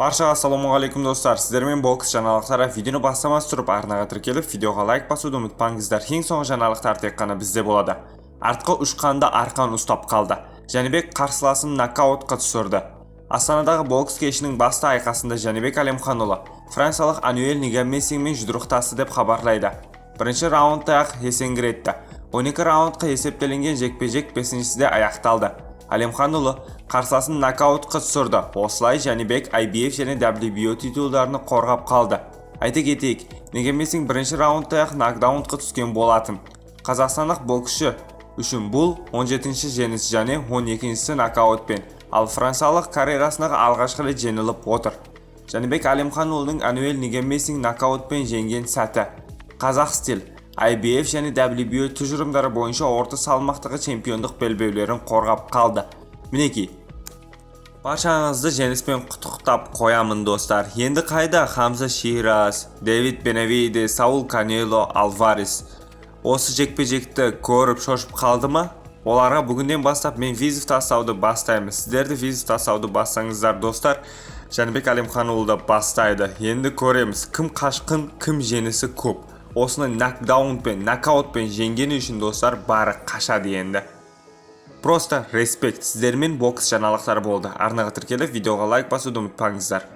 Баршаға ассалаумағалейкум, достар! Сіздермен бокс жаңалықтары. Видеоны бастамас тұрып, арнаға тіркеліп, видеоға лайк басуды ұмытпаңыздар. Ең соңғы жаңалықтар тек қана бізде болады. Артқы ұшқанда арқан ұстап қалды. Жәнібек қарсыласын нокаутқа түсірді. Астанадағы бокс кешінің басты айқасында Жәнібек Әлемханұлы франциялық Ануэль Негамесингмен жұдырықтасты деп хабарлайды. Бірінші раундта-ақ есеңгіретті. 12 раундқа есептелінген жекпе-жек бесіншісінде аяқталды. Әлемханұлы қарсыласын нокаутқа түсірді. Осылай Жәнібек IBF және WBO титулдарын қорғап қалды. Айта кетейік, Негамесинг бірінші раундта-ақ нокдаунға түскен болатын. Қазақстандық боксшы үшін бұл 17-ші жеңіс және 12-шісі нокаутпен, ал франциялық карьерасындағы алғашқы рет жеңіліп отыр. Жәнібек Әлемханұлының Ануэль Негамесинг нокаутпен жеңген сәті. Қазақ стиль IBF және WBO тұжырымдары бойынша орта салмақтағы чемпиондық белбеулерін қорғап қалды. Мінекей, баршаңызды жеңіспен құттықтап қоямын, достар. Енді қайда Хамза Ширас, Дэвид Бенавидес, Саул Канело Альварес? Осы жекпе-жекті көріп шошып қалды ма? Оларға бүгінден бастап мен вызов тастауды бастаймын. Сіздер де вызов тастауды бастаңыздар, достар. Жәнібек Әлемханұлы да бастайды. Енді көреміз, кім қашқын, кім жеңісі көп. Осыны нокдаунпен, нокаутпен жеңгені үшін, достар, бары қашады енді. Просто респект! Сіздермен бокс жаңалықтары болды. Арнаға тіркеліп, видеоға лайк басуды ұмытпаңыздар.